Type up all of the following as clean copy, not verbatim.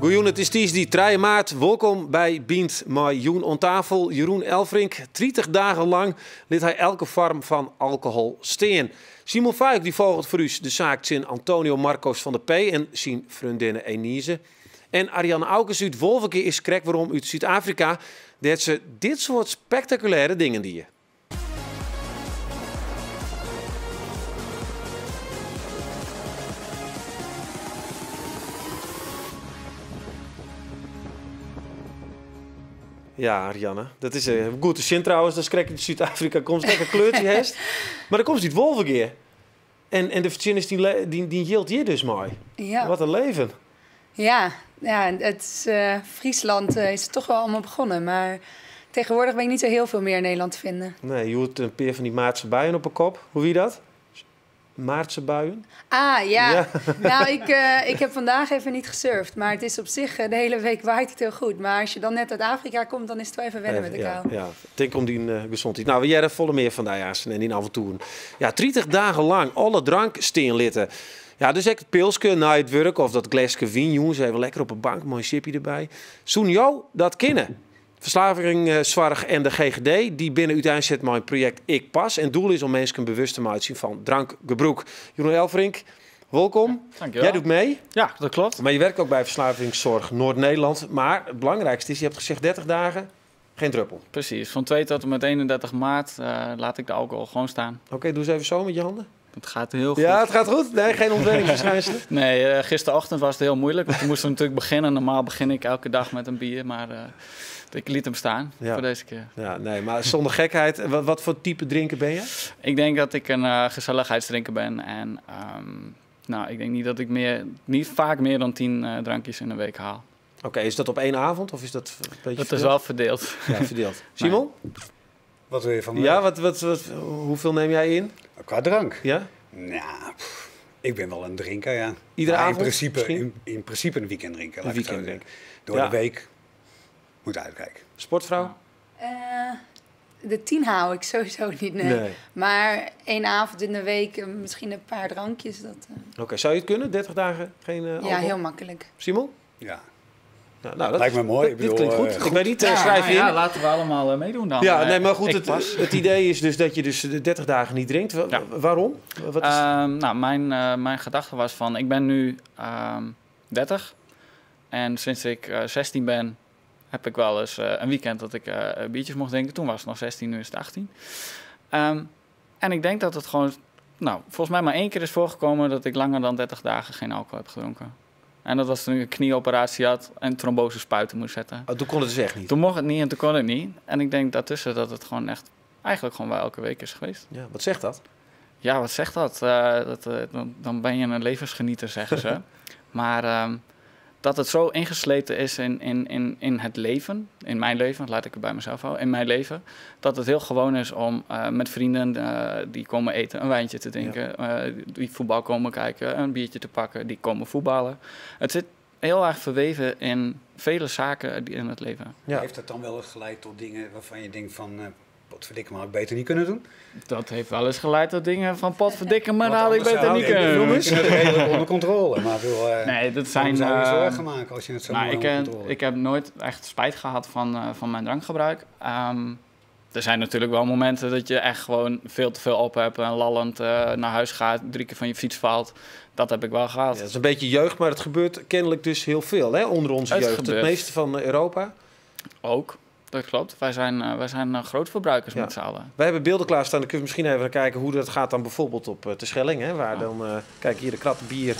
Goejûn, it is tiisdei trije maart. Wolkom by Bynt mei jûn oan tafel Jeroen Elfrink. 30 dagen lang lit hy elke foarm fan alkohol stean. Simon Vuyk dy folget foar ús de saak tsjin Antonio Marcos van der P en syn freondinne Enise. En Arianne Aukes út Wolvegea is krekt werom út Súd-Afrika, dêr't se dit soart spektakulêre dingen die. Ja, Arianne, dat is goed te sjen trouwens, datst krekt út Súd-Afrika komst, lekker kleurtsje hast. Mar do komst út Wolvegea. En do fertsjinnest dyn jild hjir dus mei. Ja. Wat in leven. Ja, ja, het is, Friesland is toch wel allemaal begonnen. Maar tegenwoordig ben ik niet zo heel veel meer in Nederland te vinden. Nee, je hoort een pear fan dy maartse buien op 'e kop. Hoe wie dat? Maartse buien? Ah, ja. Ja. Nou, ik heb vandaag even niet gesurfd. Maar het is op zich, de hele week waait het heel goed. Maar als je dan net uit Afrika komt, dan is het wel even wennen met de Ja, kou. ja. Tink om dyn gezondheid. Nou, we hearre folle mear fan dy aansten en dyn avontoeren. Ja, 30 dagen lang alle drank stean litte. Ja, dus ek it pilske nei it wurk of dat gleske wyn jûns even lekker op 'e bank mei in sipje derby. Soenen jo dat kinne? Ferslavingssoarch en de GGD dy binne úteinset mei in projekt Ik Pas. En doel is om minsken bewust te meitsjen fan drankgebrûk. Jeroen Elfrink, wolkom. Dankjewel. Jij doet mee. Ja, dat klopt. Maar je werkt ook bij Verslavingszorg Noord-Nederland. Maar het belangrijkste is, je hebt gezegd 30 dagen, geen druppel. Precies, van 2 tot en met 31 maart laat ik de alcohol gewoon staan. Oké, doe eens even zo met je handen. Het gaat heel goed. Ja, het gaat goed? Nee, geen ontwenningsverschijnselen? Nee, gisterochtend was het heel moeilijk. Want we moesten natuurlijk beginnen. Normaal begin ik elke dag met een bier, maar ik liet hem staan voor deze keer. Ja, nee, maar zonder gekheid. Wat voor type drinker ben je? Ik denk dat ik een gezelligheidsdrinker ben. En ik denk niet dat ik niet vaak meer dan 10 drankjes in een week haal. Oké, is dat op één avond of is dat een beetje Dat is verdeeld? wel verdeeld. Ja, verdeeld. Simon? Nee. Wat wil je van me Ja, weten? hoeveel neem jij in? Qua drank? Ja? Nou, ik ben wel een drinker, ja. Iedere Maar avond misschien? in principe een weekend drinken, Een laat ik het zo weekend zeggen. drinken. Door de week moet uitkijken. Sportvrouw? De 10 hou ik sowieso niet, nee. Nee. Maar 1 avond in de week, misschien een paar drankjes. Dat. Oké, zou je het kunnen? 30 dagen geen Ja, alcohol? heel makkelijk. Simon? Ja. Ja, nou, dat Lijkt me mooi. Ik dit bedoel, klinkt goed. goed. Ik weet niet, Ja, schrijf je in. ja, laten we allemaal meedoen dan. Ja, nee, maar goed, Ik pas. het idee is dus dat je dus de 30 dagen niet drinkt. Waarom? Wat is Mijn gedachte was van, ik ben nu 30. En sinds ik 16 ben, heb ik wel eens een weekend dat ik biertjes mocht drinken. Toen was het nog 16, nu is het 18. En ik denk dat het gewoon, volgens mij maar 1 keer is voorgekomen dat ik langer dan 30 dagen geen alcohol heb gedronken. En dat was toen ik een knieoperatie had en trombose spuiten moest zetten. Oh, toen kon het dus echt niet? Toen mocht het niet en toen kon het niet. En ik denk daartussen dat het gewoon echt eigenlijk gewoon wel elke week is geweest. Ja, wat zegt dat? Ja, wat zegt dat? Dan ben je een levensgenieter, zeggen ze. Maar dat het zo ingesleten is in het leven, in mijn leven, laat ik het bij mezelf houden, in mijn leven, dat het heel gewoon is om met vrienden die komen eten, een wijntje te drinken, die voetbal komen kijken, een biertje te pakken, die komen voetballen. Het zit heel erg verweven in vele zaken die in het leven. Heeft dat dan wel eens geleid tot dingen waarvan je denkt van potverdikke, maar had ik beter niet kunnen doen? Dat heeft wel eens geleid tot dingen van potverdikke, maar Want had ik anders beter zou niet ik kunnen het doen. Ik vind het redelijk onder controle, maar Nee, dat zijn, waarom zou je zorgen maken als je het zo mooi onder controle Ik heb nooit echt spijt gehad van mijn drankgebruik. Er zijn natuurlijk wel momenten dat je echt gewoon veel te veel op hebt en lallend naar huis gaat, 3 keer van je fiets valt. Dat heb ik wel gehad. Ja, dat is een beetje jeugd, maar het gebeurt kennelijk dus heel veel, hè, onder onze Het jeugd. Het gebeurt. meeste van Europa. Ook. Dat klopt. Wij zijn grootverbruikers met z'n allen. Wij hebben beelden klaarstaan. Dan kunnen we misschien even naar kijken hoe dat gaat dan bijvoorbeeld op Terschelling. Hè, waar dan, kijk hier, de kratten bier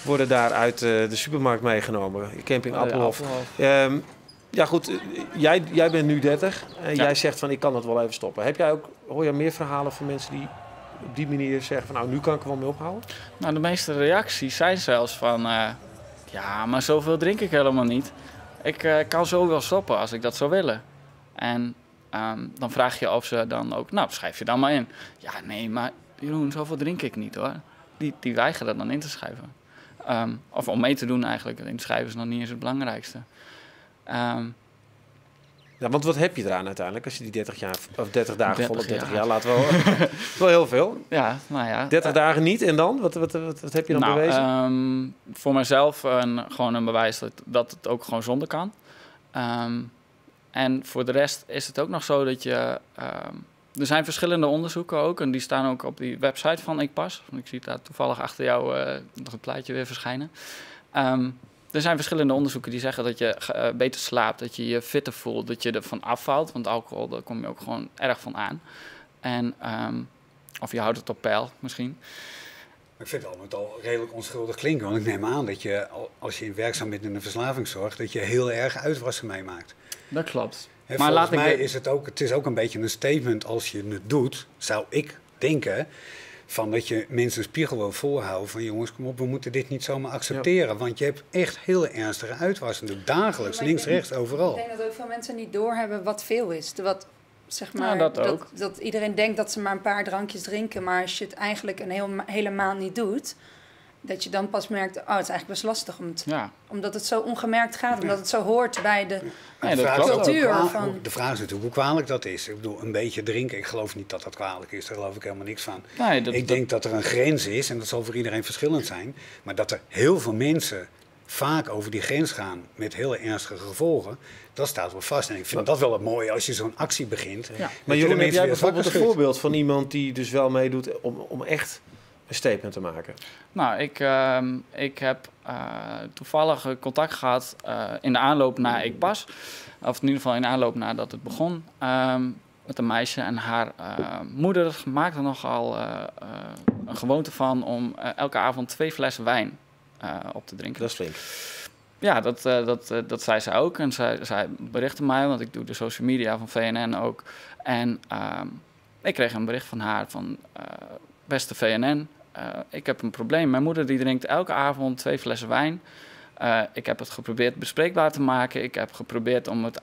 worden daar uit de supermarkt meegenomen. Camping Appelhof. Appelhof. Ja goed, jij bent nu 30 en jij zegt van ik kan dat wel even stoppen. Heb jij ook, hoor jij meer verhalen van mensen die op die manier zeggen van nou, nu kan ik er wel mee ophouden? De meeste reacties zijn zelfs van ja, maar zoveel drink ik helemaal niet. Ik kan zo wel stoppen als ik dat zou willen. En dan vraag je of ze dan ook, nou, schrijf je dan maar in. Ja, nee, maar Jeroen, zoveel drink ik niet hoor. Die weigeren dat dan in te schrijven. Of om mee te doen eigenlijk. Inschrijven is nog niet eens het belangrijkste. Ja, want wat heb je eraan uiteindelijk als je die 30 jaar of 30 dagen 30 volle 30 jaar. jaar laat wel, dat is wel heel veel. Ja, nou ja. 30 dagen niet en dan? Wat heb je dan Nou, bewezen? Voor mezelf gewoon een bewijs dat het ook gewoon zonder kan. En voor de rest is het ook nog zo dat je... Er zijn verschillende onderzoeken ook en die staan ook op die website van Ik Pas. Want ik zie daar toevallig achter jou nog het plaatje weer verschijnen. Er zijn verschillende onderzoeken die zeggen dat je beter slaapt, dat je je fitter voelt, dat je ervan afvalt. Want alcohol, daar kom je ook gewoon erg van aan. En, of je houdt het op peil misschien. Ik vind het al met al redelijk onschuldig klinken. Want ik neem aan dat je, als je werkzaam bent in de verslavingszorg, dat je heel erg uitwassen meemaakt. Dat klopt. Hè, Maar volgens laat ik mij de- is het ook, het is ook een beetje een statement als je het doet, zou ik denken, van dat je mensen een spiegel wil voorhouden van jongens, kom op, we moeten dit niet zomaar accepteren. Want je hebt echt hele ernstige uitwassen, natuurlijk dagelijks, Maar ik links, denk- rechts, overal. Ik denk dat ook veel mensen niet doorhebben wat veel is. Wat, zeg Ja, maar, dat ook. Dat iedereen denkt dat ze maar een paar drankjes drinken, maar als je het eigenlijk een hele maand niet doet, dat je dan pas merkt, oh, het is eigenlijk best lastig omdat het zo ongemerkt gaat, omdat het zo hoort bij de... Maar Nee, de dat vraag is klopt ook ook. Cultuur hoe van- De vraag is natuurlijk hoe kwalijk dat is. Ik bedoel, een beetje drinken, ik geloof niet dat dat kwalijk is. Daar geloof ik helemaal niks van. Nee, Ik denk dat er een grens is, en dat zal voor iedereen verschillend zijn, maar dat er heel veel mensen vaak over die grens gaan met hele ernstige gevolgen, dat staat wel vast. En ik vind dat wel het mooie als je zo'n actie begint. Ja. Dat Maar je de Jeroen, heb mensen jij weer bijvoorbeeld wakker een schudt. voorbeeld van iemand die dus wel meedoet om echt een statement te maken? Nou, ik heb toevallig contact gehad in de aanloop naar Ik Pas. Of in ieder geval in de aanloop nadat het begon. Met een meisje en haar moeder maakte nogal een gewoonte van om elke avond 2 flessen wijn op te drinken. Dat is flink. Ja, dat zei zij ook. En zij berichtte mij, want ik doe de social media van VNN ook. En ik kreeg een bericht van haar van, beste VNN, ik heb een probleem. Mijn moeder die drinkt elke avond 2 flessen wijn. Ik heb het geprobeerd bespreekbaar te maken. Ik heb geprobeerd om het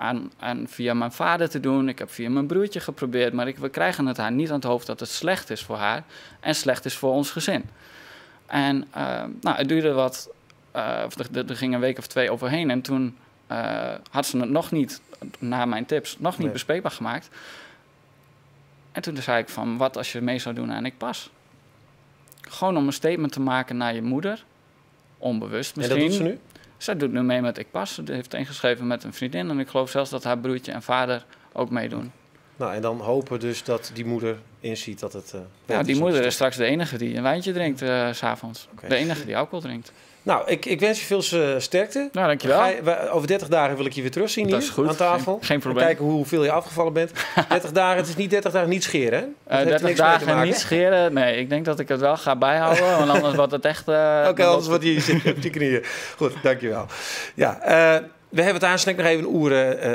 via mijn vader te doen. Ik heb via mijn broertje geprobeerd. Maar we krijgen het haar niet aan het hoofd dat het slecht is voor haar. En slecht is voor ons gezin. En het duurde wat... Of er ging een week of 2 overheen. En toen had ze het nog niet, na mijn tips, nog niet bespreekbaar gemaakt. En toen zei ik van, wat als je mee zou doen aan Ik Pas? Gewoon om een statement te maken naar je moeder. Onbewust En dat misschien. doet ze nu? Zij doet nu mee met Ik Pas. Ze heeft ingeschreven met een vriendin. En ik geloof zelfs dat haar broertje en vader ook meedoen. Nou, en dan hopen dus dat die moeder inziet dat het Ja, die is. moeder is straks de enige die een wijntje drinkt 's avonds. De enige die alcohol drinkt. Nou, ik wens je veel sterkte. Nou, dankjewel. Over 30 dagen wil ik je weer terugzien Dat hier is goed. aan tafel. Geen probleem. Kijken hoeveel je afgevallen bent. 30 dagen, het is niet 30 dagen niet scheren, hè? Dat heeft er 30 niks mee te dagen maken. niet scheren. Nee, ik denk dat ik het wel ga bijhouden. Want anders wordt het echt... Oké, dan anders wordt je op je knieën. Goed, dankjewel. Ja, we hebben het aansnijden nog even oer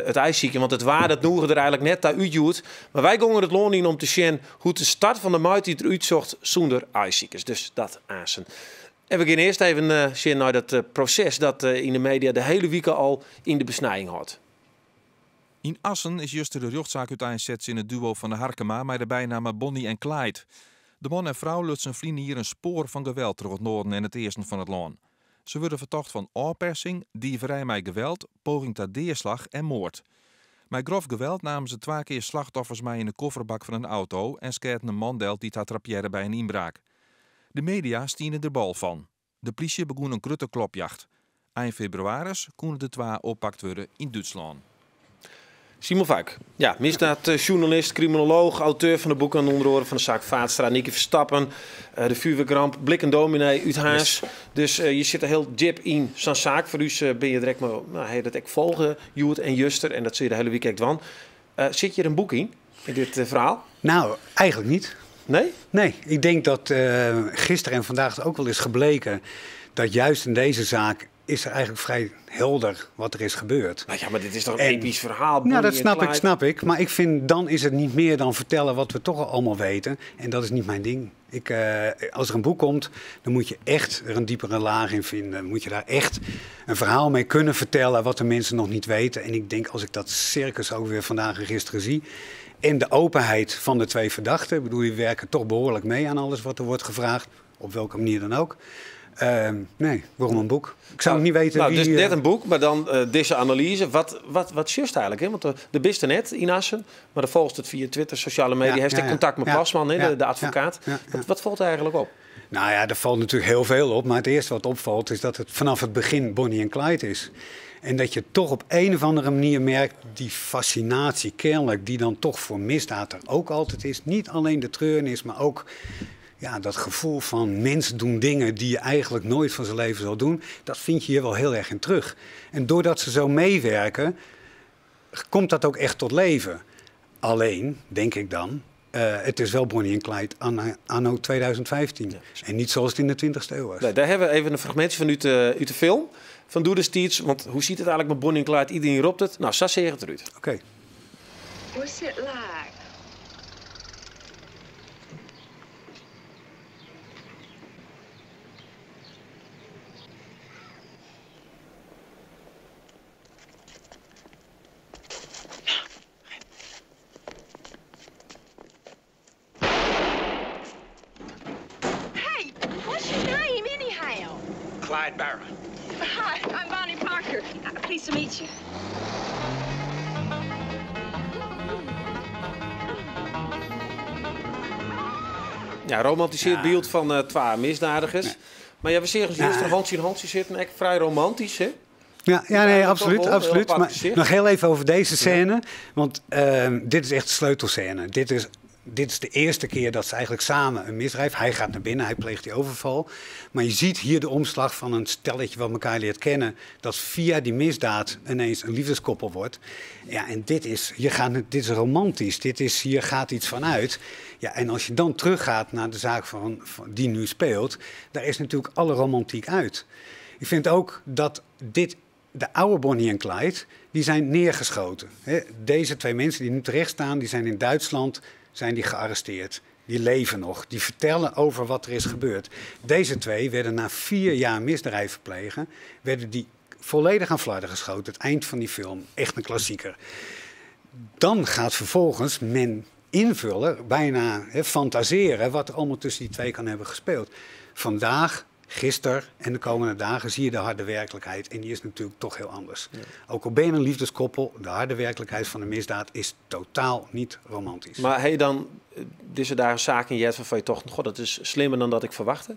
het ijszieken. Want het waar, dat noegen er eigenlijk net daar uitjoet. Maar wij gingen het loon in om te zien hoe de start van de muit die eruit zocht zonder ijsziekers. Dus dat aanzien. En we gaan eerst even zien naar dat proces dat in de media de hele week al in de besnijing had. In Assen is juist de rechtszaak uiteindelijk in het duo van de Harkema met de bijnamen Bonnie en Clyde. De man en vrouw lutsen vrienden hier een spoor van geweld door het noorden en het eersten van het land. Ze worden vertocht van afpersing, dieverij met geweld, poging tot deerslag en moord. Met grof geweld namen ze 2 keer slachtoffers mee in de kofferbak van een auto en skeerden een mandel die trapjeerde bij een inbraak. De media stienen er bal van. De politie begon een grote klopjacht. Eind februari konden de 2 oppakt worden in Duitsland. Simon Vuyk, ja, misdaadjournalist, criminoloog, auteur van de boeken en onder andere van de zaak Vaatstra, Nicky Verstappen, de vuurwerkramp, Blik en Dominee, Uit Haas. Yes. Dus je zit er heel diep in zo'n zaak. Voor u ben je direct maar, nou, hey, dat ik volgen, Joert en Juster, en dat zie je de hele weekend van. Zit je er een boek in, in dit verhaal? Nou, eigenlijk niet. Nee? Nee, ik denk dat gisteren en vandaag het ook wel is gebleken dat juist in deze zaak is er eigenlijk vrij helder wat er is gebeurd. Nou ja, maar dit is toch een episch verhaal, Nou, dat Bonnie en Clyde. snap ik. Maar ik vind, dan is het niet meer dan vertellen wat we toch al allemaal weten. En dat is niet mijn ding. Als er een boek komt, dan moet je echt er een diepere laag in vinden. Moet je daar echt een verhaal mee kunnen vertellen wat de mensen nog niet weten. En ik denk, als ik dat circus ook weer vandaag en gisteren zie... en de openheid van de 2 verdachten. Die werken toch behoorlijk mee aan alles wat er wordt gevraagd. Op welke manier dan ook. Nee, waarom een boek? Ik zou niet weten Nou, wie... dus net een boek, maar dan deze analyse. Wat just eigenlijk? Hè? Want de beste net in Assen, maar dan volgt het via Twitter, sociale media. Heeft contact met Plasman, hè, de advocaat. Wat valt er eigenlijk op? Nou ja, er valt natuurlijk heel veel op. Maar het eerste wat opvalt is dat het vanaf het begin Bonnie en Clyde is. En dat je toch op een of andere manier merkt die fascinatie kennelijk, die dan toch voor misdaad er ook altijd is. Niet alleen de treurnis, maar ook ja, dat gevoel van mensen doen dingen die je eigenlijk nooit van zijn leven zal doen. Dat vind je hier wel heel erg in terug. En doordat ze zo meewerken, komt dat ook echt tot leven. Alleen, denk ik dan, het is wel Bonnie en Clyde anno 2015. Ja. En niet zoals het in de 20e eeuw was. Nee, daar hebben we even een fragmentje van uit de film. Van doedestiids, want hoe ziet het eigenlijk met Bonnie en Clyde? Iedereen roept het. Nou, zo zeg het eruit. Oké. Okay. What's it like? Hey, what's your name anyhow? Clyde Barrow. Hi, I'm Bonnie Parker. Pleased to meet you. Ja, romantiseerd beeld van twee misdadigers. Nee. Maar ja, we zien juist een handje in handje zitten. Echt vrij romantisch, hè? Ja, ja, nee, absoluut, absoluut. Maar nog heel even over deze scène. Want dit is echt de sleutelscène. Dit is de eerste keer dat ze eigenlijk samen een misdrijf... Hij gaat naar binnen, hij pleegt die overval. Maar je ziet hier de omslag van een stelletje wat elkaar leert kennen, dat via die misdaad ineens een liefdeskoppel wordt. Ja, en dit is, dit is romantisch. Hier gaat iets van uit. Ja, en als je dan teruggaat naar de zaak van die nu speelt, daar is natuurlijk alle romantiek uit. Ik vind ook dat dit... De oude Bonnie en Clyde, die zijn neergeschoten. Deze twee mensen die nu terecht staan, die zijn in Duitsland... zijn die gearresteerd. Die leven nog. Die vertellen over wat er is gebeurd. Deze twee werden na 4 jaar misdrijven plegen, werden die volledig aan flarden geschoten. Het eind van die film, echt een klassieker. Dan gaat vervolgens men invullen, bijna fantaseren, wat er allemaal tussen die twee kan hebben gespeeld. Vandaag, gisteren en de komende dagen zie je de harde werkelijkheid. En die is natuurlijk toch heel anders. Ja. Ook al ben je een liefdeskoppel, de harde werkelijkheid van de misdaad is totaal niet romantisch. Maar heb je dan deze dagen zaken in je waarvan je toch, god, dat is slimmer dan dat ik verwachtte?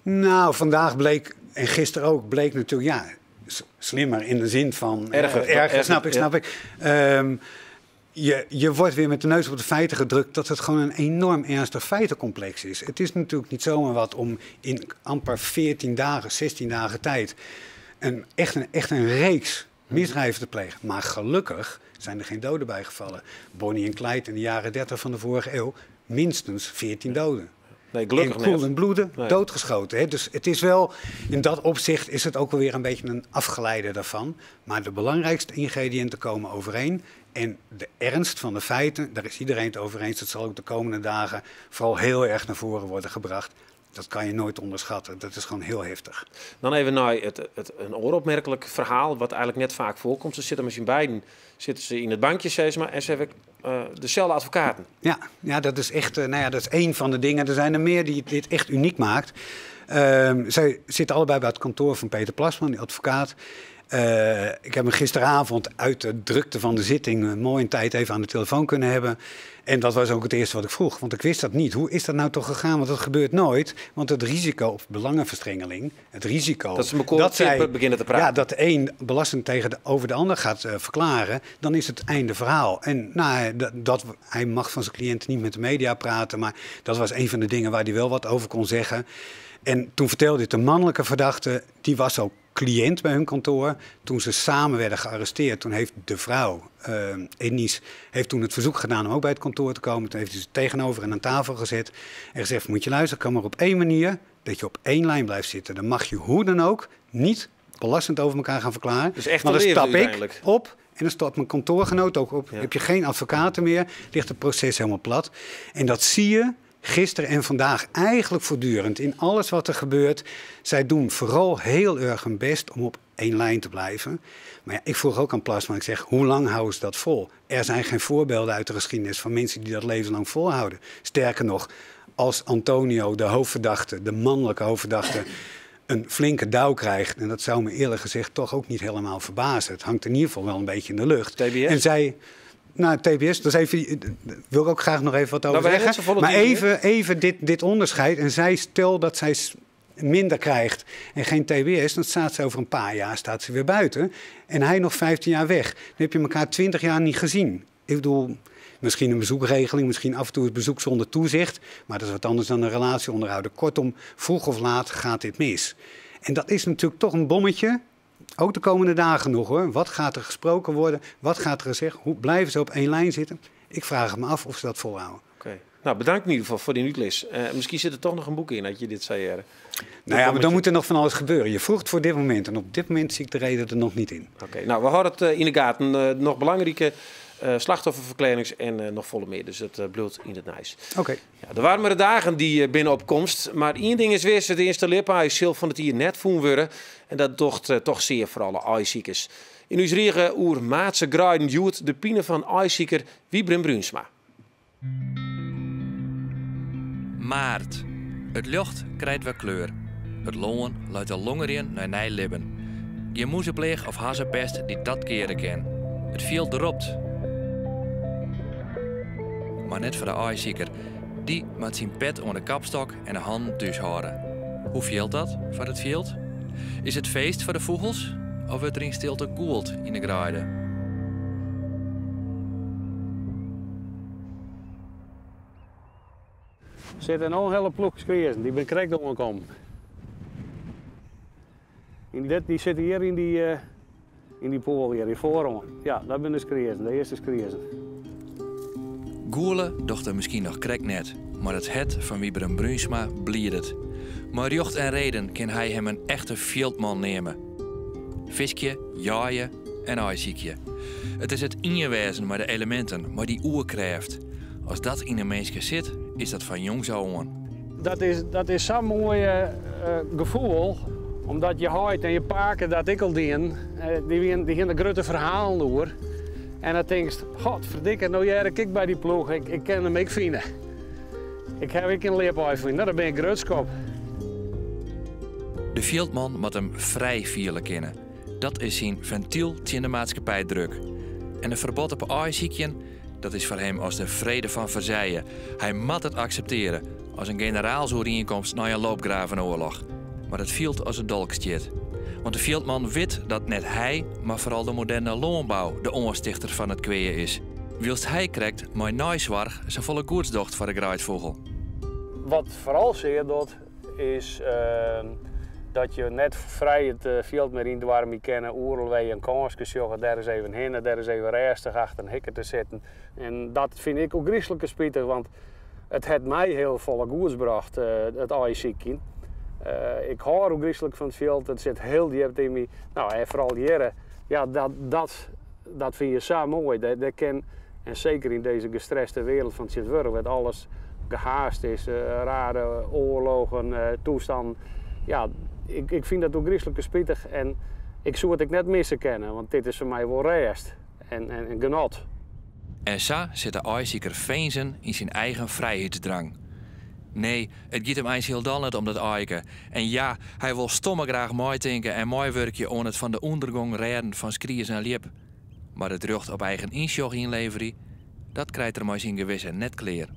Nou, vandaag bleek, en gisteren ook, bleek natuurlijk, ja, slimmer in de zin van... Erger, snap ik. Je wordt weer met de neus op de feiten gedrukt dat het gewoon een enorm ernstig feitencomplex is. Het is natuurlijk niet zomaar wat om in amper 14 dagen, 16 dagen tijd echt een reeks misdrijven te plegen. Maar gelukkig zijn er geen doden bijgevallen. Bonnie en Clyde in de jaren 30 van de vorige eeuw, minstens 14 doden. Nee, gelukkig in koel en bloeden, doodgeschoten. Hè? Dus het is wel, in dat opzicht is het ook wel weer een beetje een afgeleide daarvan. Maar de belangrijkste ingrediënten komen overeen. En de ernst van de feiten, daar is iedereen het over eens. Dat zal ook de komende dagen vooral heel erg naar voren worden gebracht. Dat kan je nooit onderschatten. Dat is gewoon heel heftig. Dan even naar een ooropmerkelijk verhaal, wat eigenlijk net vaak voorkomt. Ze zitten met z'n beiden zitten ze in het bankje, zeg maar, en ze hebben dezelfde advocaten. Ja, dat is echt, dat is één van de dingen. Er zijn er meer die dit echt uniek maakt. Zij zitten allebei bij het kantoor van Peter Plasman, die advocaat. Ik heb hem gisteravond uit de drukte van de zitting mooi een tijd even aan de telefoon kunnen hebben. En dat was ook het eerste wat ik vroeg, want ik wist dat niet. Hoe is dat nou toch gegaan? Want dat gebeurt nooit. Want het risico op belangenverstrengeling, het risico... Dat ze elkaar beginnen te praten. Ja, dat de een belasting over de ander gaat verklaren, dan is het einde verhaal. En nou, hij mag van zijn cliënten niet met de media praten, maar dat was een van de dingen waar hij wel wat over kon zeggen. En toen vertelde hij de mannelijke verdachte, die was ook cliënt bij hun kantoor. Toen ze samen werden gearresteerd, toen heeft de vrouw, Enis, heeft toen het verzoek gedaan om ook bij het kantoor te komen. Toen heeft hij ze tegenover en aan tafel gezet en gezegd, moet je luisteren, kan maar op één manier dat je op één lijn blijft zitten. Dan mag je hoe dan ook niet belastend over elkaar gaan verklaren. Dus echt maar dan stap ik op en dan stapt mijn kantoorgenoot ook op. Ja. Heb je geen advocaten meer, ligt het proces helemaal plat. En dat zie je gisteren en vandaag eigenlijk voortdurend in alles wat er gebeurt. Zij doen vooral heel erg hun best om op één lijn te blijven. Maar ja, ik vroeg ook aan Plasman, ik zeg, hoe lang houden ze dat vol? Er zijn geen voorbeelden uit de geschiedenis van mensen die dat levenslang volhouden. Sterker nog, Als Antonio, de hoofdverdachte, de mannelijke hoofdverdachte, een flinke douw krijgt, en dat zou me eerlijk gezegd toch ook niet helemaal verbazen. Het hangt in ieder geval wel een beetje in de lucht. TBS? En zij, nou, TBS, dat is even, daar wil ik ook graag nog even wat over Nou, we hebben zeggen. net Maar zo'n volle even dit onderscheid. En zij, stel dat zij minder krijgt en geen TBS, dan staat ze over een paar jaar staat ze weer buiten. En hij nog 15 jaar weg. Dan heb je elkaar 20 jaar niet gezien. Ik bedoel, misschien een bezoekregeling, misschien af en toe het bezoek zonder toezicht. Maar dat is wat anders dan een relatie onderhouden. Kortom, vroeg of laat gaat dit mis. En dat is natuurlijk toch een bommetje. Ook de komende dagen nog, hoor. Wat gaat er gesproken worden? Wat gaat er gezegd? Hoe blijven ze op één lijn zitten? Ik vraag het me af of ze dat volhouden. Oké. Nou, bedankt in ieder geval voor die uitles. Misschien zit er toch nog een boek in dat je dit zei, Jerry. Nou ja, maar dan moet er nog van alles gebeuren. Je vroeg het voor dit moment en op dit moment zie ik de reden er nog niet in. Oké, nou, we houden het in de gaten. Nog belangrijke slachtofferverklarings en nog volle meer. Dus dat bloedt in het nijs. Ja, de warmere dagen die binnen op komst. Maar één ding is weer, het eerste liphuis zal van het hier net voen worden. En dat docht toch zeer voor alle ijziekers. In uw riege oer Maatse Gruiden joert de pine van ijzieker Wiebren Bruinsma. Maart. Het lucht krijgt weer kleur. Het loon luidt de longerien naar nijlibben. Je moezenpleeg of hazenpest die dat keren ken. Het viel dropt. Maar net voor de ijzieker. Die moet zijn pet onder de kapstok en de hand thuis houden. Hoe viel dat voor het veld? Is het feest voor de vogels of wordt er in stilte goeld in de graaide? Er zit een hele ploeg skreeuwen, die ben krek doorgekomen. In dit, die zitten hier in die pool hier, in voorrang. Ja, dat zijn de skreeuwen, de eerste skreeuwen. Goelen docht er misschien nog krek net, maar het het van Wiebren Bruinsma bliert het. Maar jocht en reden kan hij hem een echte veldman nemen. Viskje, jaaien en ijziekje. Het is het injewezen met de elementen, maar die oerkracht. Als dat in een mens zit, is dat van jongs af aan. Dat is zo'n mooi gevoel, omdat je huid en je paken dat ik al dien, die hebben de grote verhalen door. En dan denk je, godverdikke, nou jij ik bij die ploeg, ik ken hem ik vinden. Ik heb ik een leerpaai vinden, nou, daar ben ik grutskop. De veldman moet hem vrij vieren kennen. Dat is zijn ventiel tegen de maatschappij-druk. En een verbod op ijziekjen, dat is voor hem als de vrede van Versailles. Hij moet het accepteren als een generaalsovereenkomst na een loopgravenoorlog. Maar het viel als een dolkstjet. Want de veldman weet dat net hij, maar vooral de moderne loonbouw de oorstichter van het kweeën is. Wilst hij krijgt, maar nijzwarg zijn volle goedsdocht voor de graaivogel. Wat vooral zeer doet, is dat je net vrij het veld meer in de warmte kennen, oerlwee en kansjes joggen, daar is even heen, daar is even rustig achter een hikker te zitten. En dat vind ik ook griezelig spijtig, want het heeft mij heel volle goeds gebracht, het ijziekje. Ik hou ook griezelig van het veld, het zit heel diep in me. Nou, en vooral jaren, ja, dat vind je zo mooi. En zeker in deze gestreste wereld van het werk, waar alles gehaast is, rare oorlogen, toestanden. Ja, ik vind dat ook griezelig spijtig en ik zou het ik net missen kennen, want dit is voor mij wel rest en genot. En zo zit de ijzieker veenzen in zijn eigen vrijheidsdrang. Nee, het gaat hem eens heel dan net om dat eiken. En ja, hij wil stomme graag mooi tinken en mooi werkje om het van de ondergang redden van skries en lip. Maar het recht op eigen inzog inleveren, dat krijgt er maar zijn gewisse net kleer.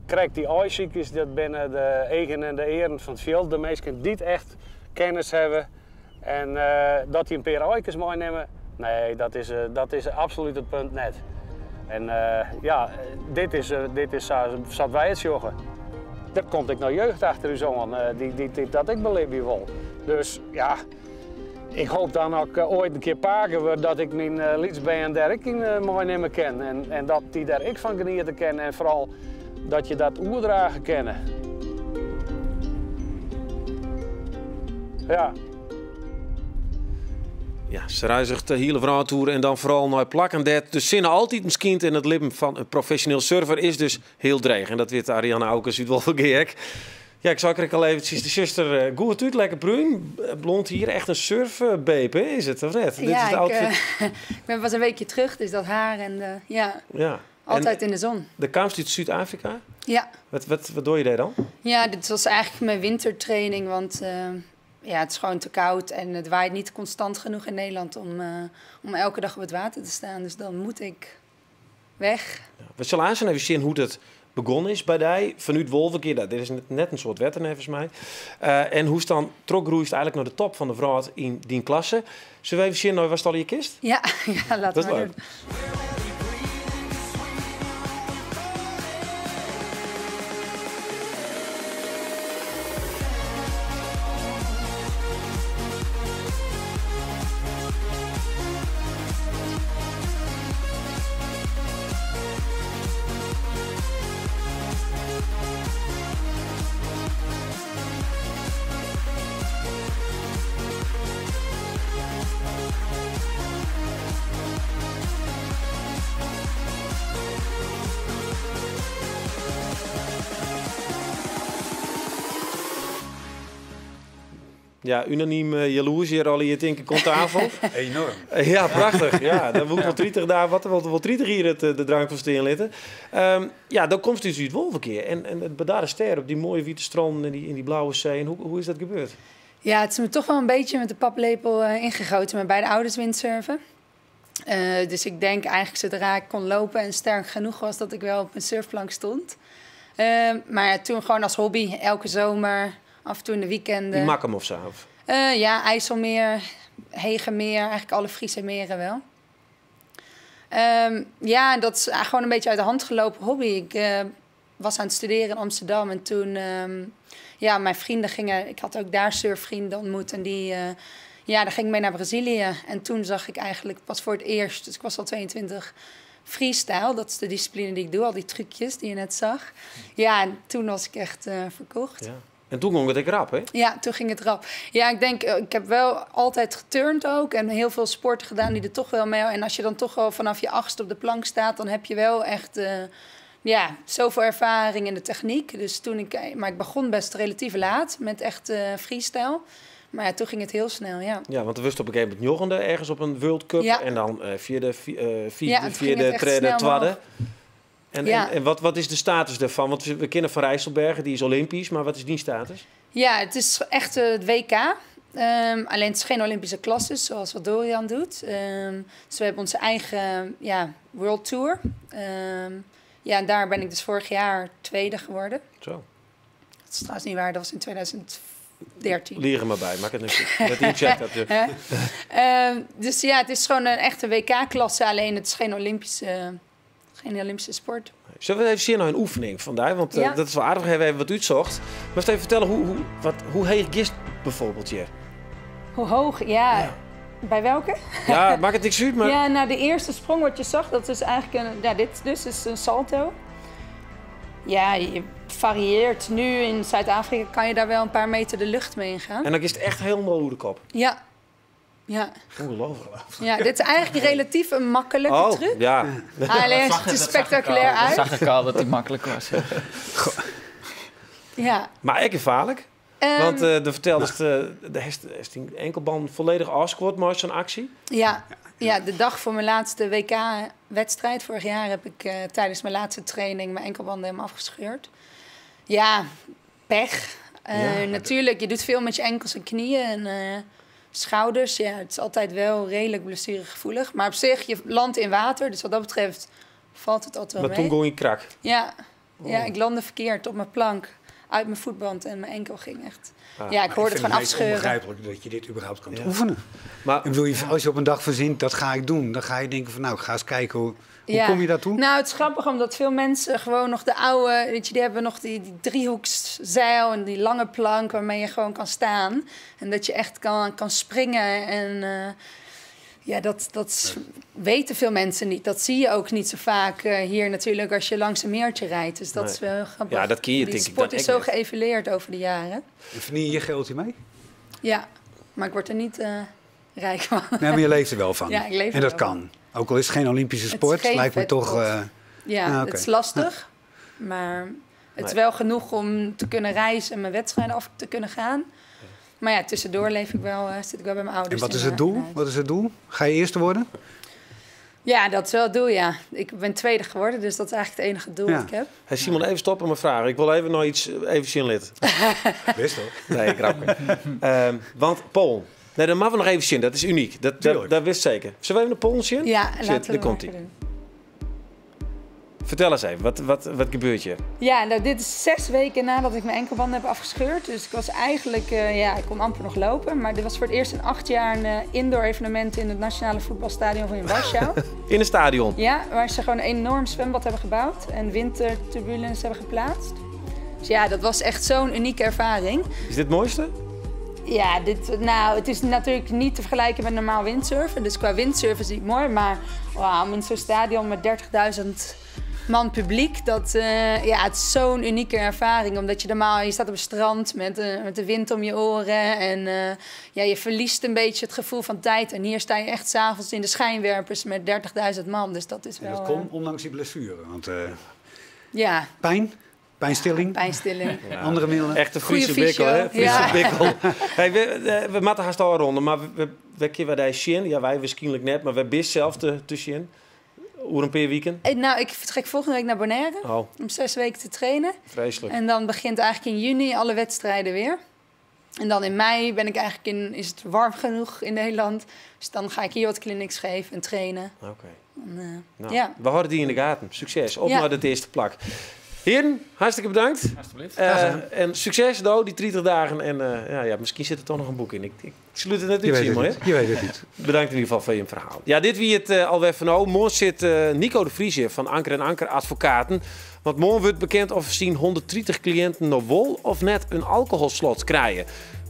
Kijk, die ijziekers, dat binnen de eigen en de eren van het veld, de meesten die het echt kennis hebben. En dat die een paar eikens meenemen, nee, dat is absoluut het punt net. En ja, dit is dit is zo, zat wij het joggen. Daar komt ik nou jeugd achter u zo aan die, dat ik beleef hier wel. Dus ja, ik hoop dan ook ooit een keer paken we dat ik mijn liedsband daar ik in meenemen kan. En dat die daar ik van genieten kan en vooral dat je dat oerdragen kennen. Ja. Ja, ze reizigt de hele verhaaltour en dan vooral naar plakken. Dat de zinnen altijd misschien in het lippen van een professioneel surfer is dus heel dreig. En dat weet Ariane Aukes uit Wolvegea. Ja, ik zag er al eventjes de zuster goed uit, lekker bruin, blond hier. Echt een surfbabe, hè? Is het, of net? Dit Ja, is het outfit. ik ben pas een weekje terug, dus dat haar en ja. Ja. Altijd in de zon. De kamst út Súd-Afrika? Ja. Wat doe je daar dan? Ja, dit was eigenlijk mijn wintertraining, want ja, het is gewoon te koud en het waait niet constant genoeg in Nederland om elke dag op het water te staan. Dus dan moet ik weg. Ja. We zullen aan even zien hoe het begonnen is bij die. Vanuit Wolvegea, dat dit is net een soort wetter volgens mij. En hoe is dan trogroeist eigenlijk naar de top van de vrouw in die klasse. Zullen we even zien, nou, was het al in je kist? Ja, ja, laten Dat is we maar leuk. doen. Ja, unaniem jaloers hier al hier tinken komt tafel. Enorm. Ja, prachtig. Ja, dan moet wel 30 daar, wat wel 30 hier de drank van steen litten. Ja, dan komt dus uit Wolvegea. En het bedaarde ster op die mooie witte strand en in die blauwe zee. En hoe is dat gebeurd? Ja, het is me toch wel een beetje met de paplepel ingegoten. Mijn beide ouders windsurfen. Dus ik denk eigenlijk zodra ik kon lopen en sterk genoeg was dat ik wel op een surfplank stond. Maar ja, toen gewoon als hobby, elke zomer, af en toe in de weekenden. Die Makkum of zo? Of? Ja, IJsselmeer, Hegemeer, eigenlijk alle Friese meren wel. Ja, en dat is gewoon een beetje uit de hand gelopen hobby. Ik was aan het studeren in Amsterdam en toen... ja, mijn vrienden gingen... Ik had ook daar surfvrienden ontmoet en die... ja, daar ging ik mee naar Brazilië. En toen zag ik eigenlijk pas voor het eerst... Dus ik was al 22, freestyle. Dat is de discipline die ik doe, al die trucjes die je net zag. Ja, en toen was ik echt verkocht. Ja. En toen ging het ook rap, hè? Ja, toen ging het rap. Ja, ik denk, ik heb wel altijd geturnd ook. En heel veel sporten gedaan die er toch wel mee... En als je dan toch al vanaf je 8e op de plank staat... dan heb je wel echt ja, zoveel ervaring in de techniek. Dus toen ik, maar ik begon best relatief laat met echt freestyle. Maar ja, toen ging het heel snel, ja. Ja, want er was op een gegeven moment 9e ergens op een World Cup. Ja. En dan vierde, Ja, toen ging vierde, het echt derde, snel tweede. omhoog. En, Ja. en wat is de status daarvan? Want we kennen Van Rijsselberghe, die is olympisch, maar wat is die status? Ja, het is echt het WK. Alleen het is geen Olympische klasse, zoals wat Dorian doet. Dus we hebben onze eigen, ja, World Tour. Ja, en daar ben ik dus vorig jaar tweede geworden. Zo. Dat is trouwens niet waar, dat was in 2013. Lier er maar bij, maak het niet uit. Dat die check dat. Hè? Dus ja, het is gewoon een echte WK-klasse, alleen het is geen Olympische sport. Zullen we even zien naar een oefening vandaag? Want Ja. dat is wel aardig, we hebben even wat uitzocht. Maar eens even vertellen, hoe heet gist bijvoorbeeld hier? Hoe hoog? Ja. Ja. Bij welke? Ja, maakt het niks uit, maar... Ja, nou de eerste sprong wat je zag, dat is eigenlijk een... Ja, dit dus is een salto. Ja, je varieert. Nu in Zuid-Afrika kan je daar wel een paar meter de lucht mee ingaan. En dan is het echt helemaal hoe de kop. Ja. Ja. Ongelooflijk. Ja, dit is eigenlijk relatief een makkelijke Oh, truc. ja. Alleen het ziet er spectaculair Dat uit. zag ik al dat die makkelijk was. Ja. Ja. Maar echt gevaarlijk. Want de vertelde is de heeft die enkelband volledig afsquat, maar zo'n actie. Ja, ja, de dag voor mijn laatste WK-wedstrijd vorig jaar heb ik tijdens mijn laatste training mijn enkelbanden helemaal afgescheurd. Ja, pech. Ja. Natuurlijk, je doet veel met je enkels en knieën en schouders. Ja, het is altijd wel redelijk blessuregevoelig. Maar op zich, je landt in water, dus wat dat betreft valt het altijd wel Maar mee. toen ging je krak. Ja, ja, Oh. ik landde verkeerd op mijn plank. Uit mijn voetband en mijn enkel ging echt. Ah. Ja, ik hoorde het vind gewoon het meest afscheuren. onbegrijpelijk dat je dit überhaupt kan Ja. oefenen. Maar Ik bedoel, als je op een dag verzint, dat ga ik doen. Dan ga je denken van, nou, ik ga eens kijken hoe Ja. kom je daartoe? Nou, het is grappig omdat veel mensen gewoon nog de oude... Weet je, die hebben nog die driehoekszeil en die lange plank waarmee je gewoon kan staan. En dat je echt kan springen. En ja, dat weten veel mensen niet. Dat zie je ook niet zo vaak hier natuurlijk als je langs een meertje rijdt. Dus dat Nee. is wel heel grappig. Ja, dat ken je Die denk ik sport dan is echt zo niet. geëvalueerd over de jaren. En verdien je je geld hiermee? Ja, maar ik word er niet rijk van. Nee, maar je leeft er wel van. Ja, ik leef en er dat wel kan. Ook al is het geen Olympische Het is sport, geen lijkt me toch... vetpot. Ja, Ah, oké. het is lastig, maar het is Nee. wel genoeg om te kunnen reizen en mijn wedstrijden af te kunnen gaan. Maar ja, tussendoor leef ik wel, zit ik wel bij mijn En ouders. wat is in, het doel? in huis. Wat is het doel? Ga je eerste worden? Ja, dat is wel het doel, ja. Ik ben tweede geworden, dus dat is eigenlijk het enige doel dat ik heb. Hey Simon, even stoppen met vragen. Ik wil even nog iets even zien lid. Best hoor. Nee, grapje. Want Polen. Nee, dat mogen we nog even zien. Dat is uniek. Dat wist zeker. Zullen we even naar Polen zien? Ja, Zit, laten we daar komt maar ie. doen. Vertel eens even, wat gebeurt je? Ja, nou, dit is 6 weken nadat ik mijn enkelband heb afgescheurd. Dus ik was eigenlijk, ja, ik kon amper nog lopen. Maar dit was voor het eerst in 8 jaar een indoor evenement in het nationale voetbalstadion van in Warschau. In een stadion? Ja, waar ze gewoon een enorm zwembad hebben gebouwd en wintertribunes hebben geplaatst. Dus ja, dat was echt zo'n unieke ervaring. Is dit het mooiste? Ja, het is natuurlijk niet te vergelijken met normaal windsurfen. Dus qua windsurfen is het niet mooi, maar wauw, om in zo'n stadion met 30.000 man publiek, het is zo'n unieke ervaring. Omdat je normaal, je staat op het strand met de wind om je oren en je verliest een beetje het gevoel van tijd. En hier sta je echt 's avonds in de schijnwerpers met 30.000 man, dus dat is En dat wel, kon ondanks die blessure, want ja. Pijn? Pijnstilling? Ja, pijnstilling. Ja. Andere middelen? Echt een Goeie Friese bikkel, hè? fysio. Friese Ja. bikkel. Hey, we moeten haast al ronden, maar we keer waar die zin. Ja, wij waarschijnlijk net, maar wij bist zelf te zin. Oer een paar weken? Ik vertrek volgende week naar Bonaire. Oh. Om 6 weken te trainen. Vreselijk. En dan begint eigenlijk in juni alle wedstrijden weer. En dan in mei ben ik eigenlijk in, is het warm genoeg in Nederland. Dus dan ga ik hier wat clinics geven en trainen. Oké. En Nou, ja. We houden die in de gaten. Succes. Op Ja. naar de eerste plak. Heren, hartstikke bedankt. Alsjeblieft. Graag gedaan. En succes, Do, die 30 dagen. En misschien zit er toch nog een boek in. Ik sluit het net Je uit, weet Simon, het hè? niet. Je weet het niet. Bedankt in ieder geval voor je verhaal. Ja, dit wie het alweer van O. Morgen zit Nico de Vries hier van Anker en Anker Advocaten. Want morgen wordt bekend of zien 130 cliënten nog wol of net een alcoholslot krijgen.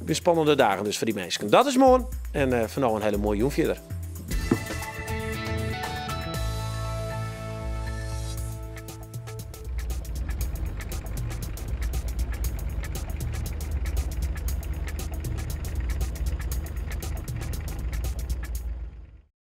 Weer spannende dagen dus voor die mensen. Dat is morgen. En van nou een hele mooie jong verder.